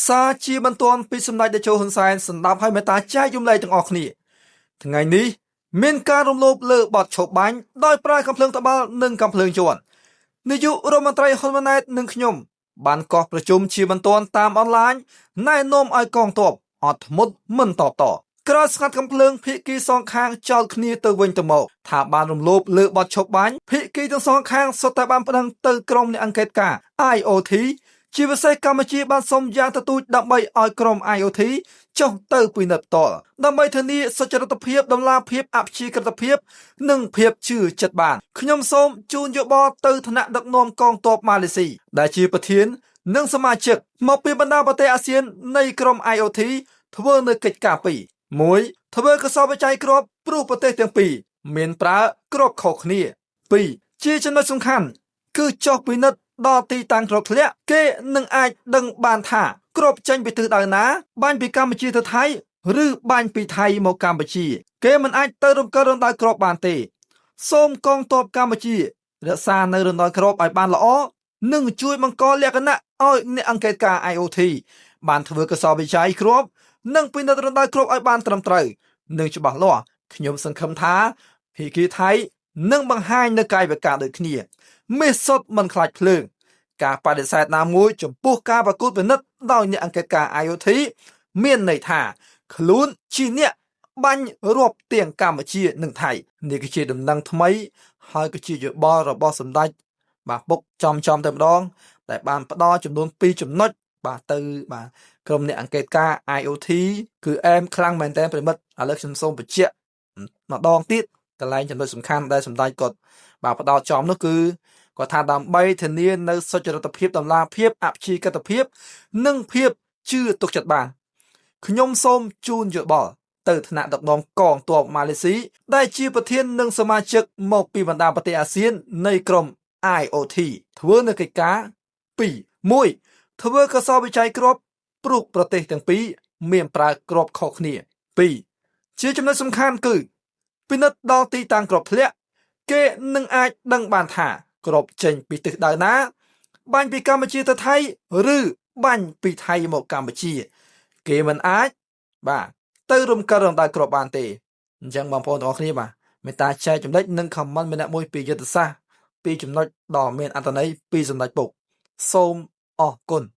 សារជាបន្ទាន់ពីសម្ដេចតេជោហ៊ុនសែនសម្ដាប់ឲ្យមេត្តាចែករំលែកទាំងអស់គ្នាថ្ងៃនេះមានការរំលោភលើបទឈប់បាញ់ដោយប្រើកាំភ្លើងត្បាល់និងកាំភ្លើងជាន់នាយករដ្ឋមន្ត្រីហ៊ុនម៉ាណែតនិងខ្ញុំបានកោះប្រជុំជាបន្ទាន់តាមអនឡាញណែនាំឲ្យកងទ័ពអត់ធ្មត់មិនតបតក្រោយស្ងាត់កំភ្លើងភាគីសងខាងចោទគ្នាទៅវិញទៅមកថាបានរំលោភលើបទឈប់បាញ់ភាគីទាំងសងខាងសុទ្ធតែបានប្តឹងទៅក្រុមអ្នកអង្កេតការ IOT ជាពិសេសកម្ពុជាបានសុំយ៉ាងទទូចដើម្បីឲ្យក្រុម IOT ចុះទៅពិនិត្យផ្ទាល់ដើម្បីធានាសុចរិតភាពតម្លាភាពអព្យាក្រឹតភាពនិងភាពជឿចិត្តបានខ្ញុំសូមជូនយោបល់ទៅថ្នាក់ដឹកនាំកងទ័ពម៉ាឡេស៊ីដែលជាប្រធាននិងសមាជិកមកពីបណ្ដាប្រទេសអាស៊ាននៃក្រុម IOT ធ្វើនៅកិច្ចការពីរ1ធ្វើកសោបវិច័យគ្រាប់ព្រោះប្រទេសទាំងពីរមានប្រើគ្រាប់ខុសគ្នា2ជាចំណុចសំខាន់គឺចុះពិនិត្យដល់ទីតាំងគ្រាប់ធ្លាក់គេនឹងអាចដឹងបានថាគ្រាប់ចេញពីទិសដៅណាបាញ់ពីកម្ពុជាទៅថៃឬបាញ់ពីថៃមកកម្ពុជា គេមិនអាចទៅរំកិលរណ្ដៅគ្រាប់បានទេសូមកងទ័ពកម្ពុជារក្សានៅរណ្ដៅគ្រាប់ឲ្យបានល្អនិងជួយបង្កលក្ខណៈឲ្យអ្នកអង្កេតការ IOT បានធ្វើកសោវិច័យគ្រាប់និងពិនិត្យរណ្ដៅគ្រាប់ឲ្យបានត្រឹមត្រូវនិងច្បាស់លាស់ខ្ញុំសង្ឃឹមថាភាគីថៃនឹងបង្ហាញនៅកាយវិការដូចគ្នាមេសុតមិនខ្លាចភ្លើង ការបដិសេធណាមួយចំពោះការប្រកួតពិនិត្យដោយអ្នកអង្កេតការ IOT មានន័យថាខ្លួនជាអ្នកបាញ់រាប់ទាំងកម្ពុជានិងថៃនេះគឺជាដំណឹងថ្មីហើយក៏ជាយោបល់របស់សម្ដេចបាទពុកចំចំតែម្ដងដែលបានផ្ដល់ចំនួន2ចំណុចបាទទៅបាទក្រុមអ្នកអង្កេតការ IOT គឺអែមខ្លាំងមែនតើប្រិមិត្តឥឡូវខ្ញុំសូមបញ្ជាក់ម្ដងទៀតកន្លែងចំណុចសំខាន់ដែលសម្ដេចគាត់បាទផ្ដោតចំនោះគឺគាត់ថាដើម្បីធានានៅសុចរិតភាពតម្លាភាពអព្យាក្រឹតភាពនិងភាពជឿទុកចិត្តបានខ្ញុំសូមជូនយោបល់ទៅថ្នាក់ដឹកនាំកងទ័ពម៉ាឡេស៊ីដែលជាប្រធាននិងសមាជិកមកពីបណ្ដាប្រទេសអាស៊ាននៃក្រុម IOT ធ្វើនៅកិច្ចការ2 1ធ្វើកសោវិច័យគ្រាប់ព្រោះប្រទេសទាំងពីរមានប្រើគ្រាប់ខុសគ្នា2ជាចំណុចសំខាន់គឺពិនិត្យដល់ទីតាំងគ្រាប់ធ្លាក់គេនឹងអាចដឹងបានថាគ្រាប់ចេញពីទិសដៅណាបាញ់ពីកម្ពុជាទៅថៃឬបាញ់ពីថៃមកកម្ពុជា គេមិនអាចបាទទៅរំកិលរំដៅគ្រាប់បានទេអញ្ចឹងបងប្អូនទាំងអស់គ្នាបាទមេត្តាចែកចំណុចនិង comment ម្នាក់មួយពីយុទ្ធសាស្ត្រពីចំណុចដ៏មានអត្ថន័យពីសម្ដេចពុកសូមអរគុណ។